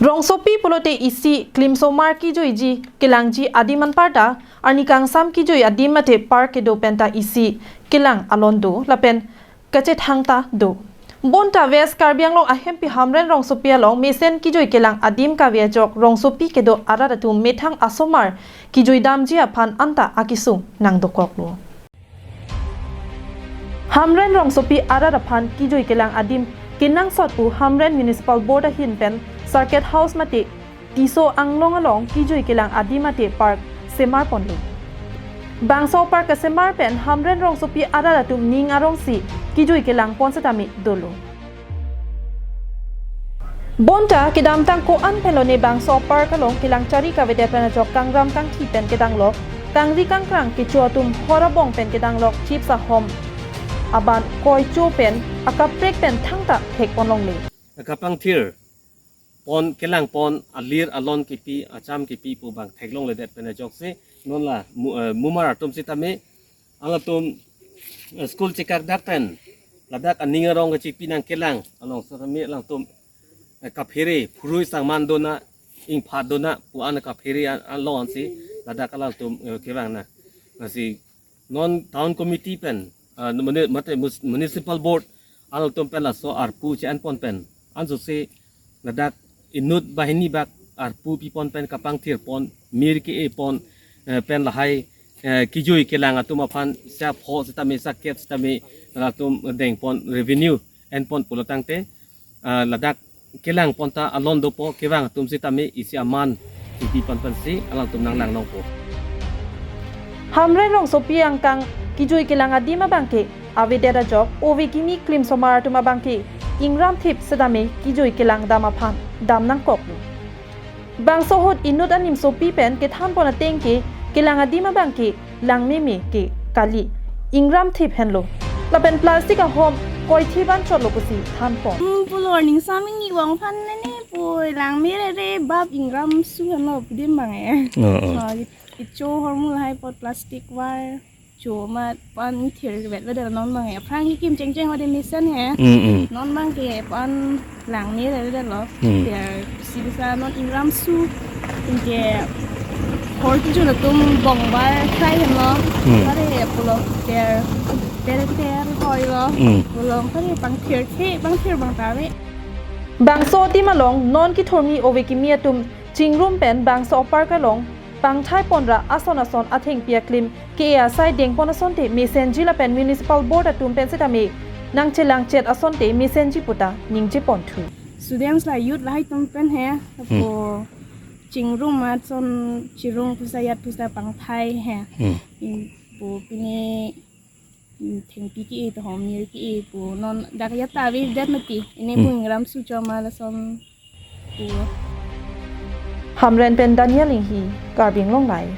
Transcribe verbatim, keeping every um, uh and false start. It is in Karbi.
Rongsopi pulote isi klimsomar kijuiji kelangji adim anparta arni kangsam kijui adim mate park kedo penta isi kelang alon do lapen kachethang ta do. Bonta West Karbi Anglong ahempi Hamren Rongsopi along mesen kijui kelang adim kave ajok rongsopi kedo arat atum methang asomar kijuidamji aphan anta akesung nangdokoklo. Hamren Rongsopi arat aphan kijui kelang adim kenangsot pu Hamren Municipal Board ahin pen Circuit House mate Tisso Anglong along kijui kelang adim mate park semar ponlo. Bangso park kesemar pen Hamren Rongsopi arat atum ning arongsi kijui kelang pon setame dolo. Bonta kedamtang ko-an pen lone bangso park along kelang chari kavedet pen ajok kangram kangthi pen kedanglok, kangri kangkrang kecho atum hor abong pen kedanglok chips ahom aban koicho pen akaprek pen thangta thek pon longle. Kapangthir pon, kelang pon, alir alon kipi, acham kipi pu bang theklongledet pen ajoksi non la mu-, eh, mumar atum sitame alangtum, eh, school chekak dak pen ladak aning arong kachipi nangkelang along sitame alangtum, eh, kaphere phurui sangman dona, ingphat dona pu an kaphere an, along ansi ladak alangtum, eh, kevang na. Lasi non town committee pen, ah, muni-, mate mus-, municipal board alangtum pen laso arpu che-en pon pen ansosi ladak inut banghini bak arpu pi pon pen kapangthir pon, mir ke-e pon, eh, pen lahai, eh, kijui kelang atum aphan sa pho sitame, sa kep sitame latum deng pon, revenue en pon pulo tangte, ah, ladak kelang pon ta alon dopo, kevang atum sitame isi aman kipi pon pensi alangtum nanglang longpo. Hamren Rongsopi angkang kijui kelang adim abangke avedet ajok ove kimi klimsomar atum abangke ingramthip setame kijui kelang dam aphan dam nangkoklo. Bangso ahut inut animsopi pen kethan pon ateng ke kelang adim abangke langmeme ke kali, ingramthip henlo. Lapen plastic ahom koithi ban chotlo pusi than pon. Hmm, pulo ning saming ni wang phan nene pu langme rere bab ingramsu henlo pudim bang eh. Oh, oh. Oh, it-, icho hormu lahai pot plastic war cho mat pan thir vet lo de non bang eh. Aphrang kikim chengcheng ode mesen he. Mm, mm. Non bangke pan langme rere lo. Hmm. Piar si bisa non ingramsu. Inke hor kijo atum bongbar krai henlo. Hmm. Pare pulo ter ter ter hoi lo. Hmm. Pulo pare pangthir ke pangthir bang tave. Bangso adim along non kithormi ove kimi atum chingrum pen bangso park along pangthai ponra ason ason athengpi aklim ke-e asai deng pon asonte mesenji lapen municipal board atum pen setame nangchelang chet asonte mesenji puta ningje ponthu. Students la youth lahai atum pen he, hmm, pu chingrum ason chirung pusa yat pusa pangthai he. Hmm. In pu pini, hmm, thengpi ke-e to hom mir ke-e pu non dak yat ta avedet mati. Ini, hmm, pu ingramsu choma lason pu. Hamren pen Daniel Inghi, Karbi Anglong Live.